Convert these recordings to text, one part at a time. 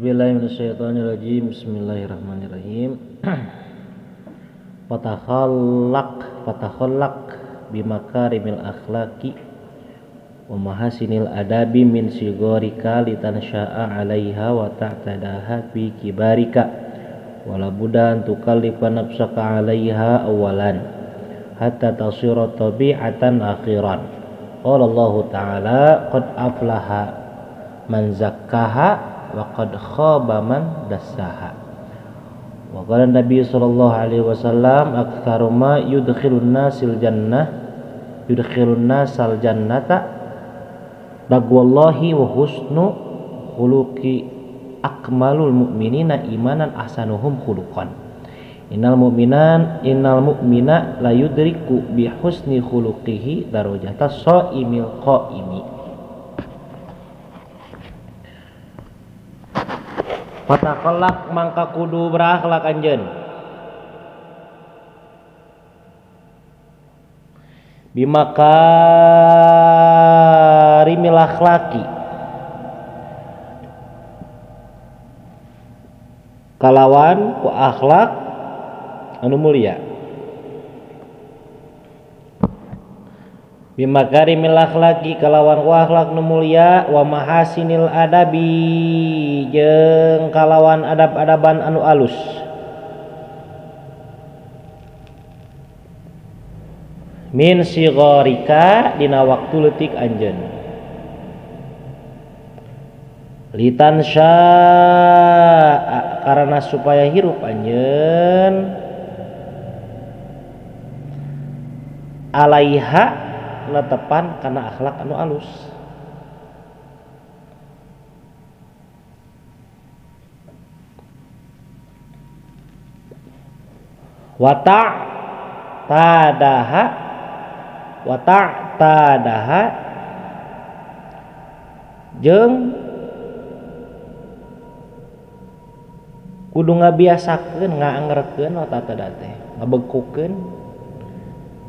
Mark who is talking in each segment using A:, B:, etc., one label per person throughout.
A: A'udzubillahi minasyaitonirrajim. Bismillahirrahmanirrahim. Fatakhallaq bimakarimil akhlaqi wa mahasinil adabi min sigorika litansya'a 'alaiha wa ta'tadaha fi kibarika wala budda an tukallifa nafsaka 'alaiha awalan hatta tasira tabi'atan akhiran. Qala Allahu ta'ala qad aflaha man zakkaha wa qad khaba man dassaha. Wa qala Nabi sallallahu alaihi wasallam aktsaru ma yudkhilun nasil jannah yudkhilun nasal jannata taqwallahi wa husnu khuluqi akmalul mu'minina imanan ahsanuhum khuluqan. Innal mu'mina la yudriku bi husni khuluqihi darajata shaimil qaimi. Fatakhallaq mangka kudu berakhlak anjeun bimakarimil akhlaqi kalawan ku akhlak anu mulia, bimakarimil akhlaqi kalawan ku akhlak nu mulia, wa mahasinil adabi jeung kalawan adab-adaban anu alus, min sigorika dina waktu leutik anjeun, litansya karena supaya hirup anjeun, alaiha netepan kana akhlak anu alus. Wa ta'tadaha jeung kudu ngabiasakeun ngaangerkeun wa ta'tada teh ngabekukeun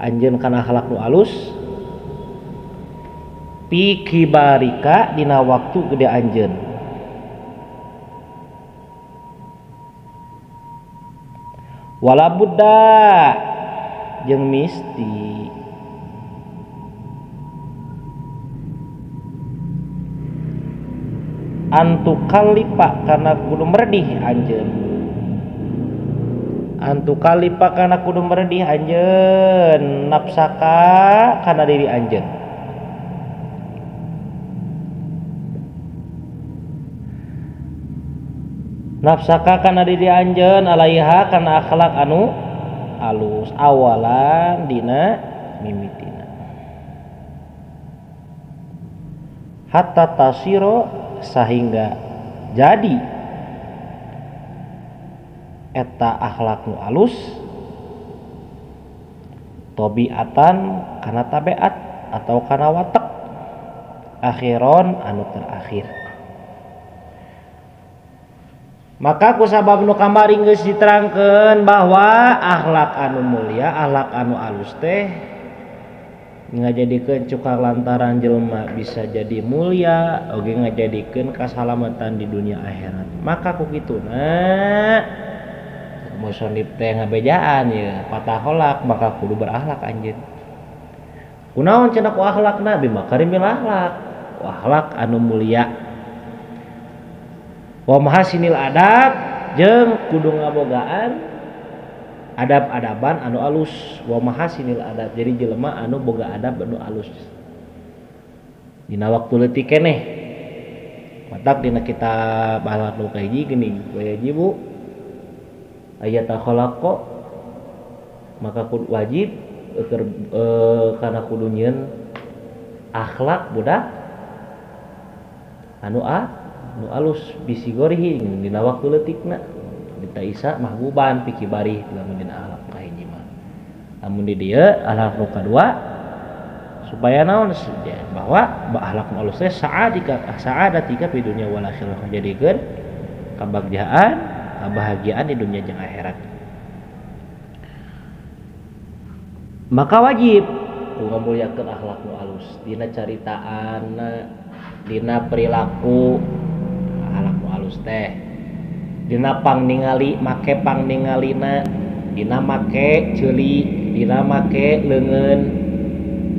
A: anjeun kana akhlak nu alus pi kibarika dina waktu gede anjeun. Wala budda jeung misti antu kalipa kana kudu meredih anjeun, antu kalipa kana kudu meredih anjeun nafsaka kana diri anjeun, nafsaka kana diri anjeun alaiha kana akhlak anu alus awalan dina mimitina hatta tasiro sehingga jadi eta akhlak nu alus tabiatan kana tabiat atau kana watek akhiron anu terakhir. Maka kusabab nu kamari geus diterangkeun bahwa akhlak anu mulia, akhlak anu alus teh ngajadikeun cukar lantaran jelema bisa jadi mulia oge ngajadikeun kasalamatan di dunia akhirat. Maka ku kituna musonib teh ngabejaan ya patahholak maka kudu berakhlak anjeun. Kunaon cenah ku akhlakna bimakarimil akhlak, ku akhlak anu mulia. Wa mahasinil adab jeung kudu ngabogaan adab-adaban anu alus. Wa mahasinil adab jadi jelema anu boga adab anu alus dina waktu leutik keneh. Matak dina kitab Akhlak nu kahiji geuning wajibu ayata khalaqa maka kudu wajib kana kudu nyieun akhlak budak anu nu alus bisigorihi dina waktu leutikna dita isa mahbuban pikibari lamun dina akhlak kahiji mah. Lamun di dieu akhlak nu kadua supaya naon bahwa akhlak nu alus teh sa'adatika fi dunya wal akhirah jadikeun kabagjaan kebahagiaan di dunia jeung akhirat. Maka wajib ku ngamuliakeun akhlak nu alus dina caritaan dina perilaku akhlak nu alus. alus teh dina pang ningali make pang ningalina dina make ceuli dina make leungeun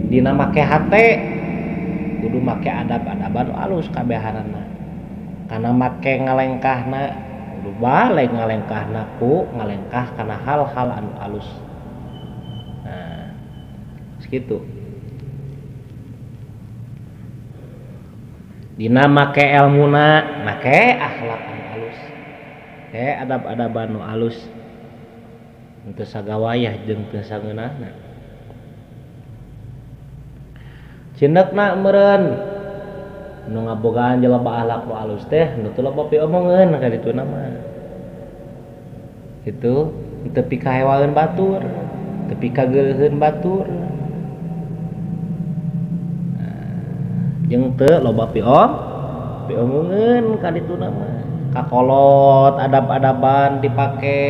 A: dina make hate kudu make adab-adaban alus kabehanana kana make ngalengkahna kudu balik ngalengkahna ku ngalengkah kana hal-hal anu alus. Nah segitu dina make elmuna make akhlak anu alus ke adab-adaban nu alus teu sagawayah jeung teu sangeunahna. Cindekna meureun nu ngabogaan jelema akhlak nu alus teh nu teu loba piomongeun ka dituna mah kitu teu pikahewaeun batur teu pikageuleuheun batur jeung teu loba piomongeun ka dituna mah kakolot adab-adaban dipake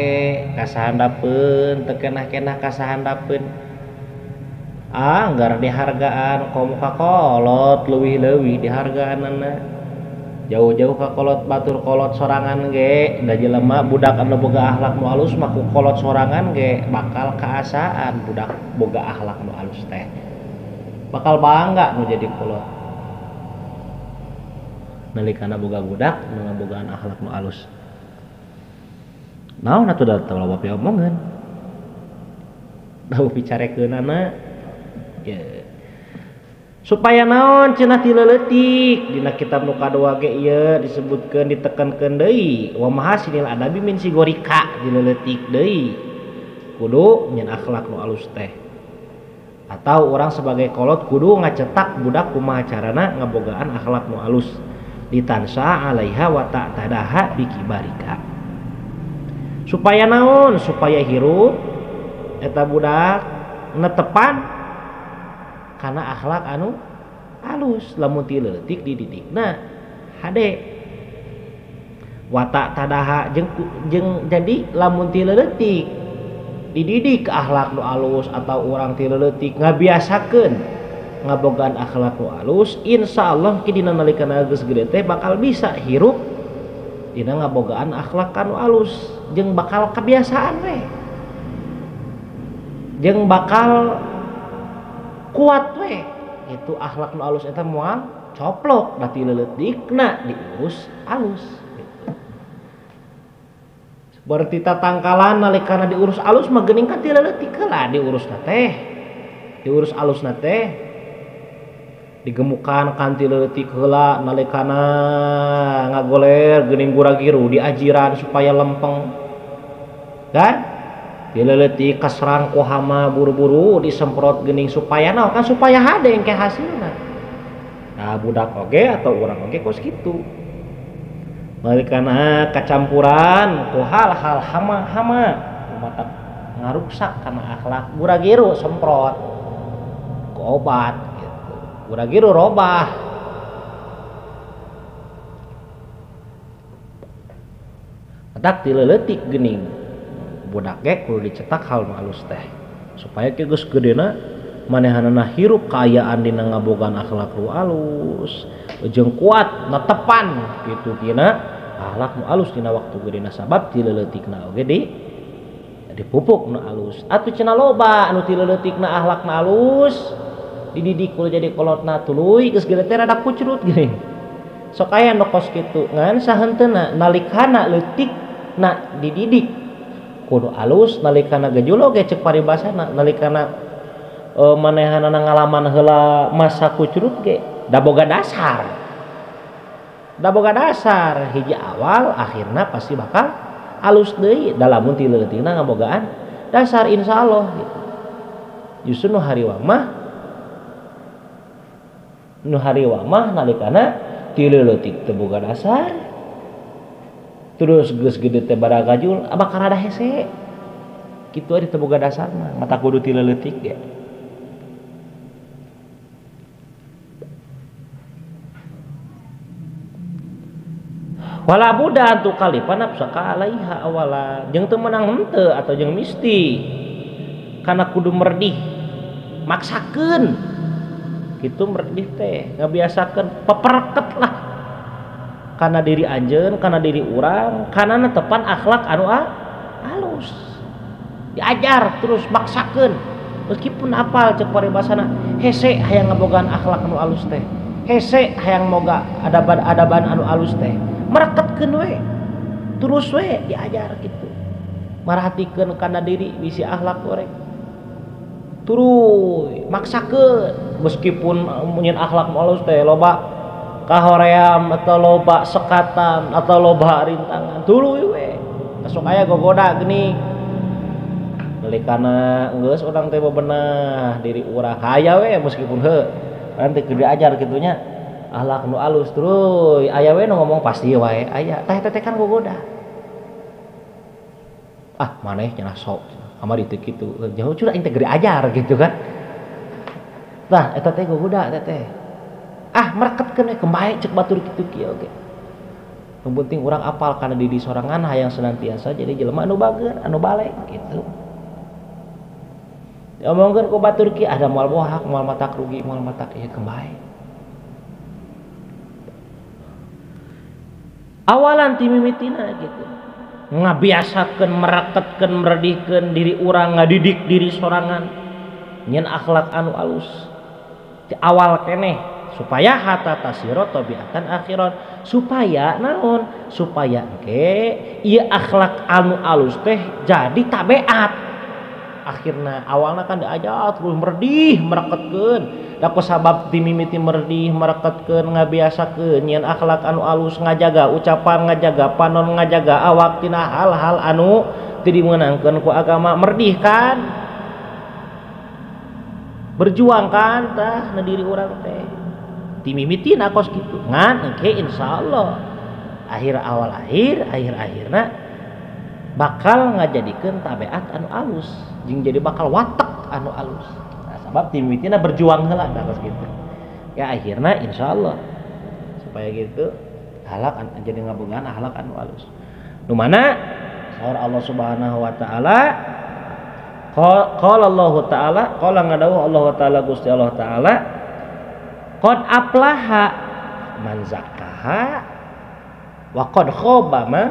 A: kasahandapeun teu kenah-kenah kasahandapeun anggar dihargaan komo kakolot leuwih-leuwih dihargaanana jauh-jauh kakolot batur kolot sorangan ge da jelema budak anu boga akhlak nu alus mah ku kolot sorangan ge bakal kaasaan budak boga akhlak nu alus teh bakal bangga nu jadi kolot nalikana boga budak nu ngabogaan akhlak nu alus. Naon atuh da teu loba piomongeun da picarekeunana ye. Supaya naon cenah ti leutik dina kitab nu kadua ge ieu disebutkeun ditekankeun deui wa mahasinil adabi min sigorika di leutik deui kudu nyen akhlak nu alus teh atau orang sebagai kolot kudu ngacetak budak kumaha carana ngabogaan akhlak nu alus ditansa alaiha wa ta'tadaha bikibarika supaya naon supaya hirup eta budak netepan kana akhlak anu alus lamun ti leutik dididikna hade wa ta'tadaha jeung jadi lamun ti leutik dididik akhlak nu alus atau urang ti leutik ngabiasakeun ngabogaan akhlak nu alus insyaallah ki dina nalikana geus gede teh bakal bisa hirup dina ngabogaan akhlak anu alus jeung bakal kebiasaan we jeung bakal kuat we itu akhlak nu alus eta moal coplok da ti leutikna diurus alus gitu. Seperti tatangkalan nalikana diurus alus mah geuning kan ti leutik heula diurusna teh diurus alusna teh digemukan kanti leutik heula nalikana ngagoler geuning guragiru diajiran supaya lempeng kan dileutik kaserang ku hama buru-buru disemprot geuning supaya naon kan supaya hade engke hasilna. Nah budak oge atau urang oge kos kitu nalikana kacampuran ku hal-hal hama-hama mata ngaruksak kana akhlak guragiru semprot ku obat guragiru robah. Matak ti leutik geuning budak ge kudu dicetak hal nu alus teh supaya ke geus gedena manehanana hirup kaayaan dina ngabogaan akhlak nu alus jeung kuat netepan kitu tina akhlak nu alus dina waktu gedena sabab ti leutikna oge di dipupuk nu alus atuh cenah loba anu ti leutikna akhlakna alus dididik kudu jadi kolotna tuluy geus gede teh rada kucrut geuning sok aya nu kos kitu ngan sahenteuna nalikana leutikna dididik kudu alus nalikana gejulo ge ceuk paribasana nalikana manehanana ngalaman heula masa kucrut ge da boga dasar hiji awal akhirna pasti bakal alus deui da lamun ti leutikna ngabogaan dasar insyaallah gitu. Justru nu hariwang mah nalikana ti leutik teu boga dasar terus geus gede teh baragajul bakal rada hese kitu ari teu boga dasar mah mata kudu ti leutik ge. Wala buddha antu kalifa nafsaka alaiha awala jeung teu meunang henteu atau jeung misti kana kudu merdih maksakeun kitu merdih teh ngabiasakeun pepereket lah Kana diri anjeun, kana diri urang, kana netepan akhlak anu alus. Diajar terus maksakeun meskipun apal cek paribasana hese hayang ngabogaan akhlak anu alus teh. Hese hayang moga adaban-adaban anu alus teh. Mereketkeun we. Terus we diajar gitu. Marhatikeun kana diri bisi akhlak goreng. Tuluy maksakeun meskipun nyeun akhlak nu alus teh loba kahoream atau loba sekatan atau loba rintangan tuluy we. Sok aya gogoda geuning. Beli kana geus urang teh bebenah diri urang haya we meskipun heuh nanti keur diajar kitu nya akhlak nu alus tuluy aya we nu ngomong pasti wae aya tah eta teh kan gogoda. Ah maneh cenah sok kamari teu kitu jauh curah aing teh keur diajar gitu kan. Tah eta teh gogoda eta teh. Ah mereketkeun we kembae cek batur kitu kieu oge. Nu penting urang apal kana diri sorangan hayang senantiasa jadi jelema anu bager, anu baleg gitu. Diomongkeun ku batur kieu ada moal bohak, moal matak rugi, moal matak ieu kembae. Awalan ti mimitina gitu. Ngabiasakeun, mereketkeun, meredihkeun diri urang, ngadidik diri sorangan nyeun akhlak anu alus. Di awal keneh supaya hatta tasiro tabiatan akhirat, supaya naon, supaya engke ieu akhlak anu alus teh jadi tabeat akhirna. Awalna kan diajar terus merdih mereketkeun da ku sabab dimimiti merdih mereketkeun ngabiasakeun nyeun akhlak anu alus, ngajaga ucapan, ngajaga panon, ngajaga awak tina hal-hal anu teu dimeunangkeun ku agama, merdih kan, berjuang kan tah na diri urang teh dimimitina kos kitu ngan engke insyaallah akhir awal akhir akhir akhirna bakal ngajadikeun tabeat anu alus jeung jadi bakal watek anu alus. Nah, sabab dimimitina berjuang heula tah kos kitu ya akhirna insyaallah supaya gitu akhlak jadi ngabogaan akhlak anu alus. Nu mana saur Allah Subhanahu wa taala qala Allah taala qala ngadawuh Allah taala Gusti Allah taala qad aflaha man zakkaha wa qad khaba man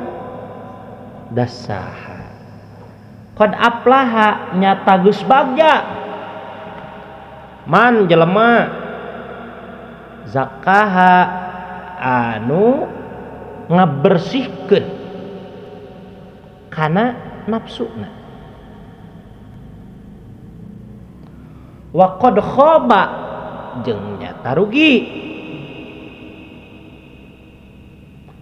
A: dassaha. Qad aflaha nyata geus bagja man jelema zakkaha anu ngabersihkeun kana nafsuna, wa qad khaba jeung nyata rugi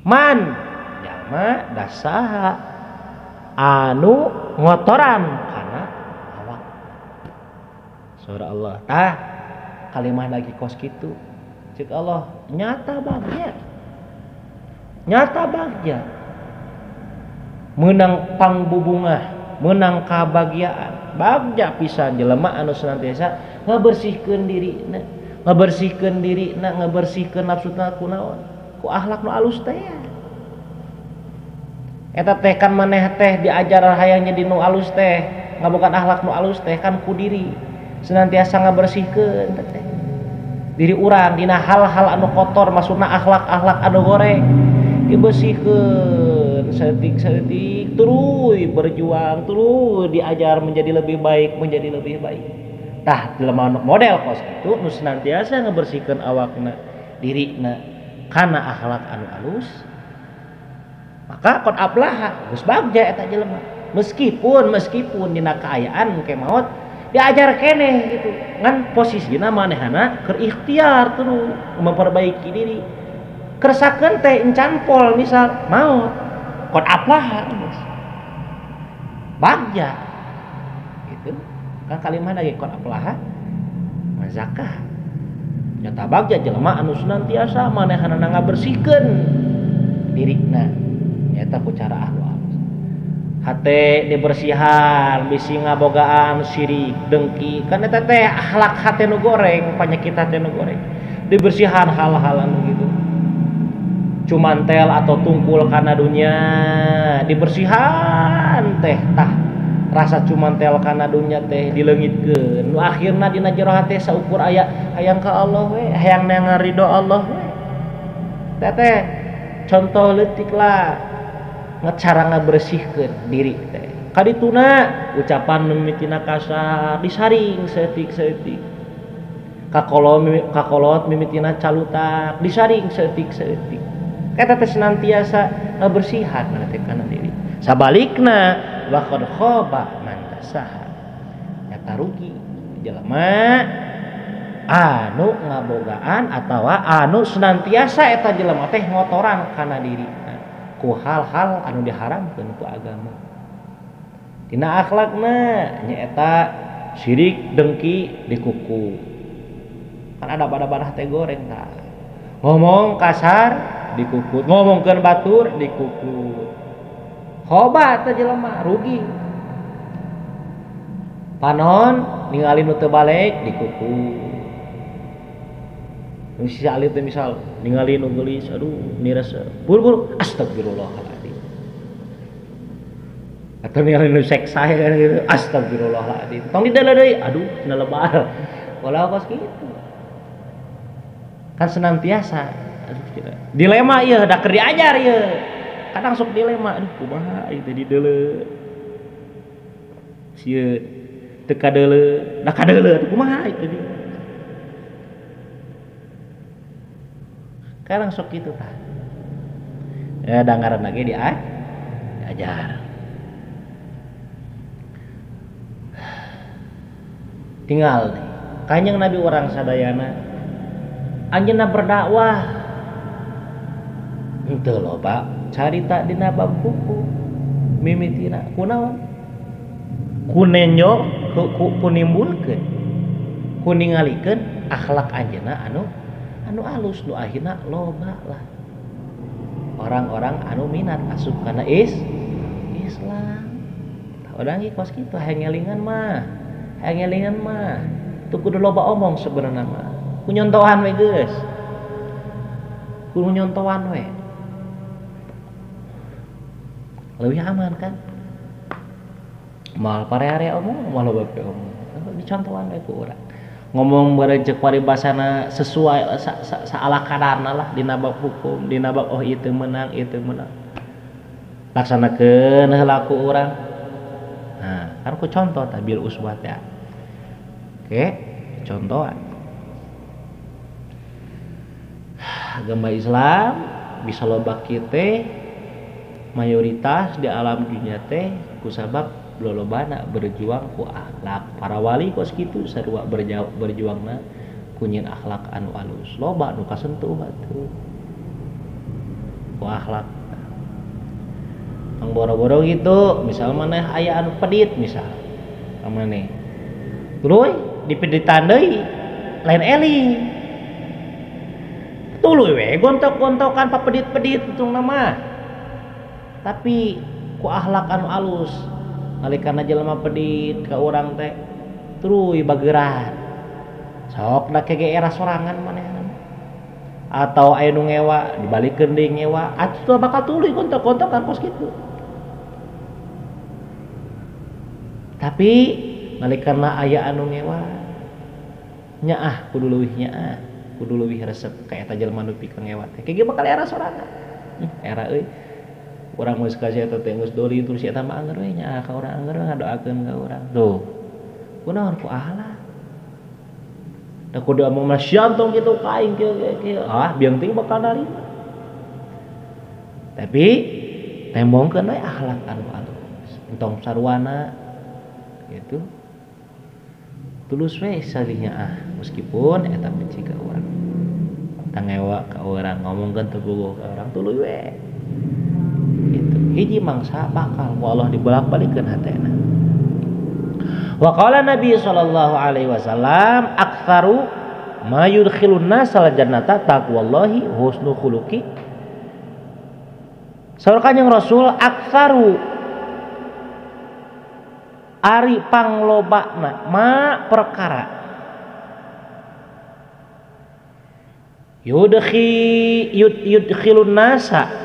A: man jalma dasaha anu ngotoran kana awak. Surah Allah tah kalimah lagi kos kitu cek Allah nyata bagja, nyata bagja menang pangbubungah, menang kabahagiaan, bagja pisan jelema anu senantiasa ngabersihkeun dirina, ngabersihkeun dirina, ngabersihkeun nafsuna ku naon, ku akhlak nu alus teh. Eta teh kan maneh teh diajar hayang jadi nu alus teh, ngabogaan akhlak nu alus teh kan ku diri senantiasa ngabersihkeun teh diri urang dina hal-hal anu kotor, maksudna akhlak-akhlak anu goreng dibersihkeun saeutik-saeutik, tuluy berjuang, tuluy diajar menjadi lebih baik, menjadi lebih baik. Tah jelema model kos kitu nu senantiasa ngabersihkeun awakna, dirina kana akhlak anu alus, maka qad aflaha geus bagja eta jelema. Meskipun dina kaayaan ke maot diajar keneh gitu, ngan posisina manehana keur ikhtiar terus memperbaiki diri. Kersakeun teh encan pol misal maot qad aflaha geus bagja gitu kan kalimah lagi qad aflaha mazakah nyata bagja jelema anu senantiasa manehana ngabersihkeun dirina nyata ku cara anu alus. Hate dibersihan bisi ngabogaan sirik dengki kan eta teh akhlak hate nu goreng, penyakit hate nu goreng dibersihan hal-hal anu gitu cumantel atau tungkul kana dunya dibersihan teh tah rasa cumantel kana dunya teh dileungitkeun nu akhirna dina jero hate saukur aya hayang ka Allah we, hayang neangan ridho Allah we. Teh teh Contoh leutik lah cara ngabersihkeun diri teh. Kadituna ucapan mimitina kasar disaring saeutik-saeutik. Kakolot mimitina calutak disaring saeutik-saeutik. Eta teh senantiasa ngabersihan teh kana diri. Sabalikna wa qad khaba man dasaha. Eta rugi jelema anu ngabogaan atawa anu senantiasa eta jelema teh ngotoran kana diri ku hal-hal anu diharamkeun ku agama. Dina akhlakna nyaeta sirik dengki dikuku. Kan ada pada-pada teh goreng tah. Ngomong kasar dikukut, ngomongkeun batur dikukut. Khoba teh jelema rugi. Panon ningali nu teu balik dikukut. Si alit teh misal ningali nu geulis, aduh miras buru-buru astagfirullahaladzim. Atau ningali nu seksa kan gitu, astagfirullahaladzim. Tong dideuleu deui, aduh cenah lebar. Walau kos kitu. Kan senantiasa aduh cenah. Dilema ieu da keur diajar ieu. Kadang sok dilema, aduh kumaha ieu teh dideuleu. Sieun teu kadeuleu, da kadeuleu atuh kumaha ieu teh. Kadang sok gitu tah. Ya dangaran lagi diajar. Tinggal nih. Kanjeng Nabi orang sadayana anjeunna berdakwah. Henteu loba carita dina bab hukum. Mimitina kunaon? Ku nenjo, ku nimbulkeun. Ku ningalikeun akhlak anjeunna anu alus nu akhirna loba lah orang-orang anu minat asup kana Islam. Tah urang ge kos kitu hayang ngelingan mah teu kudu loba omong sebenarna mah ku nyontohan we geus, kudu nyontohan we leuwih aman kan. Moal pare-are omong, moal loba pe omong, dicontohan we ku urang. Ngomong bareng paribasana sesuai saala kadarna lah dina bab hukum, dina bab oh ieu menang, ieu menang. Laksanakeun heula ku urang. Nah, kan ku contoh tabil uswah teh. Oke, contohan. Agama Islam bisa loba kieu teh mayoritas di alam dunia teh kusabab lolobana berjuang ku akhlak. Para wali kos kitu sarua berjuangna ku nyieun akhlak anu alus. Loba nu kasentuh atuh ku akhlak. Tong boro-boro gitu, misal maneh aya anu pedit misal ka maneh. Tuluy dipeditan deui lain eli. Tuluy we gontok-gontokan papedit-pedit tungna mah. Tapi ku akhlak anu alus nalikana jelema pedit ka urang teh tuluy bageran. Sok da kege era sorangan manehna. Atau aya nu ngewa dibalikeun deui ngewa, atuh bakal tuluy gontok-gontokan kos kitu. Tapi nalikana aya anu ngewa nyaah kudu leuwih nyaah, kudu leuwih resep ka eta jelema nu pikeun ngewa teh. Kege bakal era sorangan. Era euy. Urang geus ka si eta teh geus doli terus si eta mah angger we nya ka urang angger we ngadoakeun ka urang. Tuh. Kunaon ku akhlak. Da kudu omong mah sia tong kitu ka aing kieu kieu. Ah, biang teuing bakal narima. Tapi tembongkeun we akhlak anu alus. Entong sarwana gitu. Tulus we salinya ah meskipun eta benci ka urang. Tangewa ka urang ngomongkeun teu bogoh ka urang tuluy we. Gitu. Hiji mangsa bakal ku Allah dibolak-balikeun hatena. Wa qala Nabi sallallahu alaihi wasallam aktsaru ma yudkhilun nasal jannata taqwallahi husnul khuluqi. Saur Kanjeng Rasul aktsaru ari panglobana ma perkara yudkhilun nasa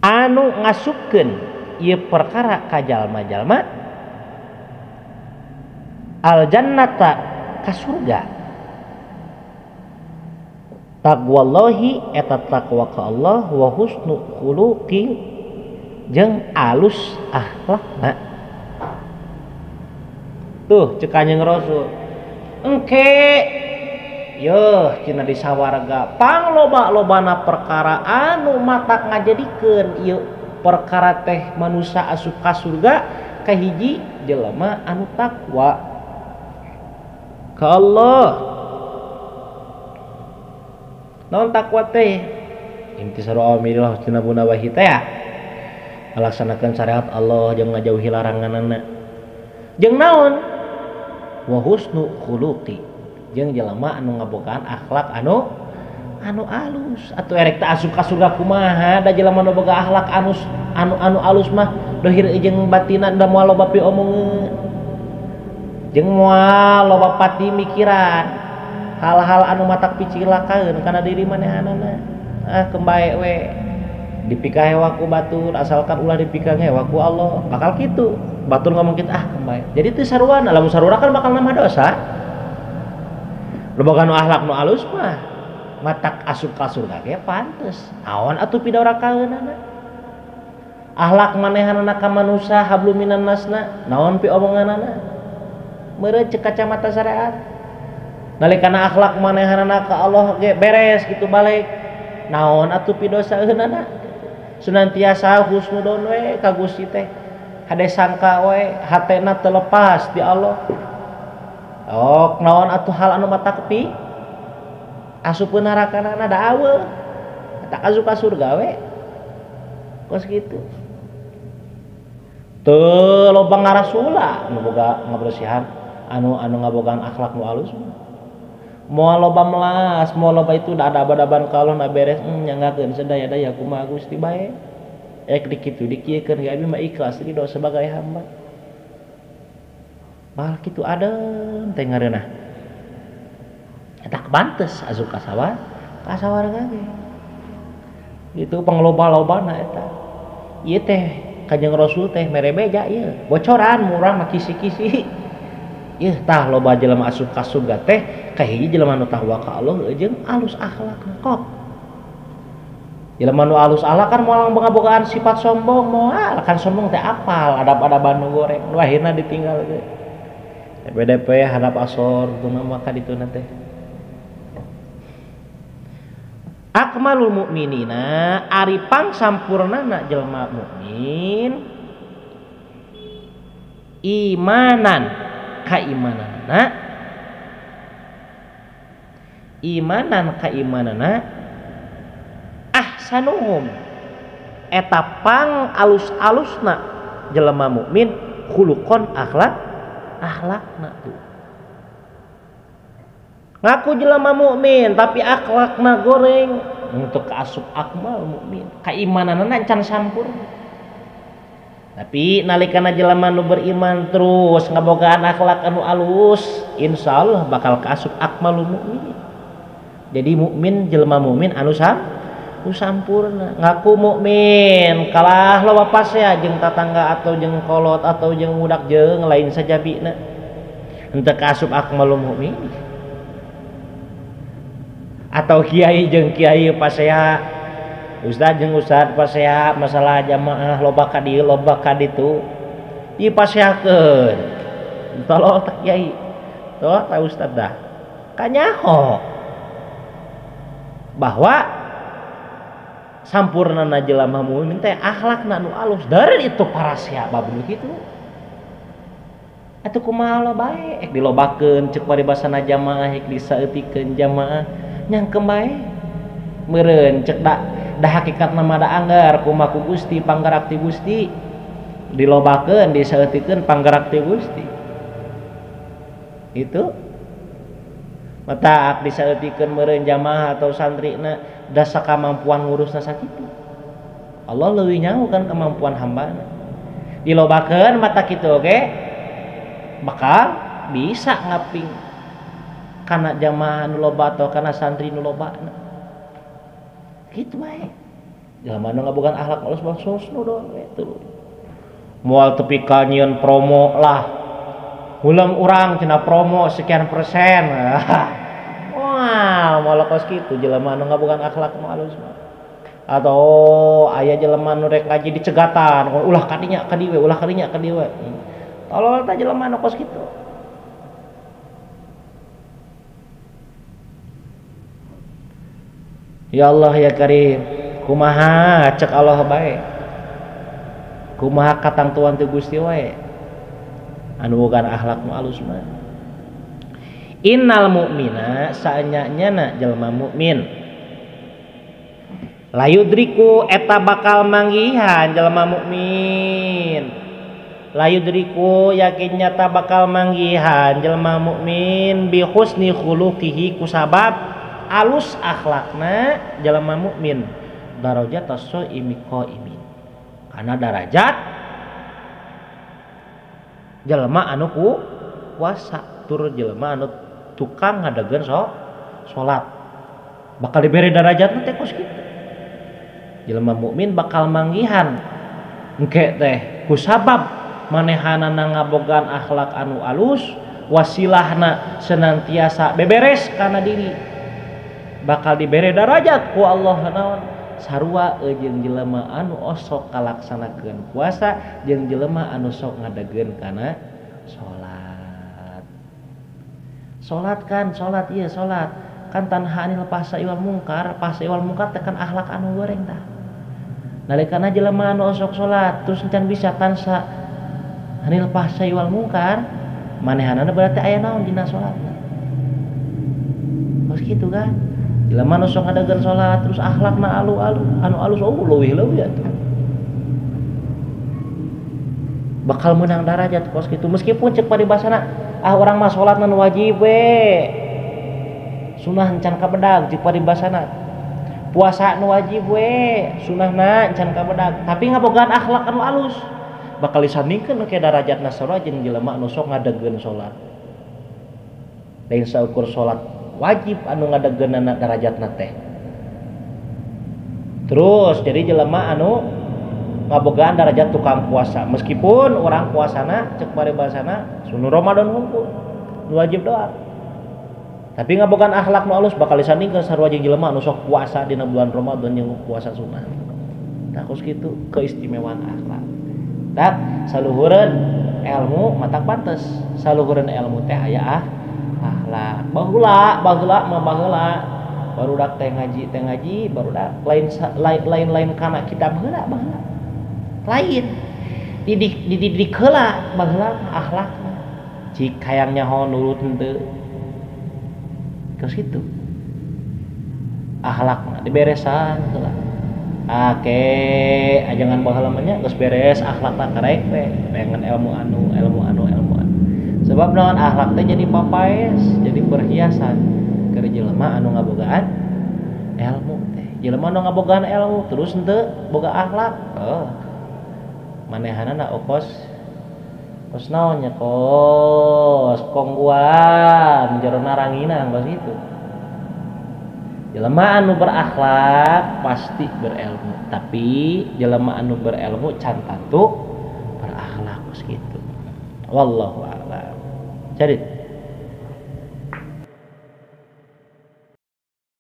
A: anu ngasupkeun ieu perkara ka jalma-jalma al jannata ka surga. Taqwallahi eta takwa ka Allah wa husnu khuluqi jeung alus akhlakna. Tuh cek Kanjeng Rasul. Engke yeuh cenah di sawarga pangloba-lobana perkara anu matak ngajadikeun ieu perkara teh manusia asup ka surga kahiji jelema anu takwa ka Allah. Naon takwa teh? Imtisalu awamirillah wajtinabu nawahi teh ya. Ngalaksanakeun syariat Allah jeung ngajauhi laranganana. Jeung naon? Wa husnu khuluqi. Jeung jelema anu ngabogaan akhlak anu alus. Atuh erek teh asup ka surga kumaha da jelema nu boga akhlak anu alus mah dohir jeung batina da moal loba piomongeun. Jeung moal loba pati mikiran hal-hal anu matak picilakaeun kana diri manehanana. Ah kembae we dipikahewa ku batur asalkan ulah dipikahewa ku Allah bakal kitu. Batur ngomong kitu ah kembae. Jadi teu saruana, lamun sarua kan bakal nambah dosa. Loba nu akhlak nu alus mah matak asup ka surga ge pantes. Naon atuh pidorakaeunana? Akhlak manehanana ka manusa hablum minannasna, naon pi omonganana? Meureun cek kacamata syariat. Nalikana akhlak manehanana ka Allah ge beres gitu balik. Naon atuh pidosaeunana? Sunantiasa husnudon we ka Gusti teh. Hade sangka we hatena teu lepas di Allah. Ok naon atuh hal anu matak pi asup narakanana da aweuh. Tak asup ka surga we. Kos kitu. Teu loba ngarasula nu boga ngabersihan anu ngabogaan akhlak nu alus. Moal loba melas, moal loba itu da adab-adaban ka Allah na beres nyanggakeun sadaya-daya kumaha Gusti bae. Ek dikitu dikieukeun ge abi mah ikhlas ridho sebagai hamba. Mal kitu adem teh ngareunah. Eta pantes asup ka sawarga ge. Itu pangloba-lobana eta. Ieu teh Kanjeng Rasul teh mere beja ieu. Bocoran murah mah kisi-kisi. Ieu tah loba jelema asup ka surga teh kahiji jelema nu takwa ka Allah jeung alus akhlakna kok. Jelema nu alus akhlak kan moal ngabogaan sifat sombong moal kan sombong teh apal adab-adaban nu goreng nu akhirna ditinggal ge. BDP hadap asor tuna maka dituna teh. Akmalul mukminina ari pang sampurnana jelema mukmin imanan kaimanana imanan kaimanana ahsanuhum eta pang alus-alusna jelema mukmin khuluqon akhlak akhlakna tuh. Ngaku jelema mukmin tapi akhlakna goreng untuk asup akmal mukmin kaimananna can sampurna. Tapi nalikana jelema nu beriman terus ngabogaan akhlak anu alus insyaallah bakal kaasup akmalul mukmin. Jadi mukmin jelema mukmin anu sampurna. Ngaku mukmin kalah loba pasea jeung tatangga atau jeung kolot atau jeung budak jeung lain sajabina henteu kaasup akmalul mukmin. Atau kiai jeung kiai pasea, ustad jeung ustad pasea masalah jamaah loba ka dieu loba ka ditu dipaseakeun. Tolol tak kiai, tolol tak ustad dah. Kanyaho bahwa sampurnana jelema mukmin teh akhlakna nu alus dari itu parasea bab nu kitu. Atuh kumaha lo bae ek dilobakeun ceuk paribasana jamaah ek disaeutikeun jamaah nyangkem bae meureun cek da hakikatna mah da anggar kumaha ku Gusti panggerak ti Gusti dilobakeun disaeutikeun panggerak ti Gusti itu matak disaeutikeun meureun jamaah atau santrina da sakamampuan ngurusna sakitu. Allah leuwih nyaho kan kemampuan hambana dilobakeun mata kitu oge bakal bisa ngaping kana jamaah nu loba atau kana santri nu loba kitu bae. Jelema nu ngabogaan akhlak alus mah husnudon we tuluy. Moal tepi ka nyieun promo lah. Hulem urang cenah promo sekian persen. Wah, Moal moal kos kitu jelema anu ngabogaan akhlak nu alus mah. Atau aya jelema nu rek ngaji dicegatan, ulah kadinya ka dieu we, ulah kadinya ka dieu we. Tolol tah jelema anu kos kitu. Ya Allah ya Karim, kumaha cek Allah bae. Kumaha katangtuan teu Gusti wae. Anu bogaan akhlak nu alus mah. Innal mu'mina saanya-nyana jelema mukmin. Layudriku eta bakal manggihan jelema mukmin. Layudriku yakin nyata bakal manggihan jelema mukmin bi husni khuluqihi kusabab alus akhlakna jelema mukmin darajat as-shaimi qaimin. Kana darajat jelema anu ku puasa tur jelema anu tukang ngadegeun salat bakal dibere darajatna teh kos kitu. Jelema mukmin bakal manggihan engke teh kusabab manehanana ngabogaan akhlak anu alus, wasilahna senantiasa beberes kana diri, bakal dibere darajat ku Allah naon sarua jeung jelema anu osok kalaksanakeun puasa jeung jelema anu sok ngadegeun kana salat. Salat kan, salat ieu salat kan tanha anil fahsai wal mungkar, fahsai wal mungkar teh kan akhlak anu goreng tah. Nalikana jelema anu osok salat terus encan bisa tansa anil fahsai wal mungkar, manehanana berarti aya naon dina salatna. Kos kitu kan. Jelema nu sok ngadegeun salat terus akhlakna alu-alu, anu alus oh leuwih-leuwih atuh. Bakal meunang darajat kos kitu meskipun cek paribasana ah urang mah salatna nu wajib we. Sunah encan kabedag cek paribasana. Puasa nu wajib we, sunahna encan kabedag, tapi ngabogaan akhlak anu alus. Bakal disandingkeun ke darajatna sarua jeung jelema anu sok ngadegeun salat. Lain saukur salat wajib anu ngadegeunana darajatna teh. Terus jadi jelema anu ngabogaan darajat tukang puasa meskipun orang puasana cek paribasana sunu Ramadan hungkul nu wajib doang. Tapi ngabogaan akhlak nu alus bakal disandingkeun sarua jeung jelema anu sok puasa dina bulan Ramadan jeung puasa sunah. Tah kos kitu keistimewaan akhlak. Tak saluhureun ilmu matak pantes, saluhureun ilmu teh aya akhlak. Baheula baheula mah baheula barudak teh ngaji barudak lain lain lain kana kitab heula baheula. Lain didik dididik heula baheula akhlakna. Cik hayang nyaho nurut henteu. Terus kitu. Akhlakna diberesan heula. Ake ajangan baheula mah nya geus beres akhlakna karek we pengen ilmu anu ilmu anu ilmu anu. Sebab naon akhlak teh jadi papaes, jadi perhiasan keur jelema anu ngabogaan ilmu teh. Jelema anu ngabogaan ilmu terus henteu boga akhlak. Oh. Manehanana okos kos naon nya kos kongguan jerona ranginang kos kitu. Jelema anu berakhlak pasti berilmu, tapi jelema anu berilmu can tantu berakhlak kos kitu. Wallahu a'lam. Jadi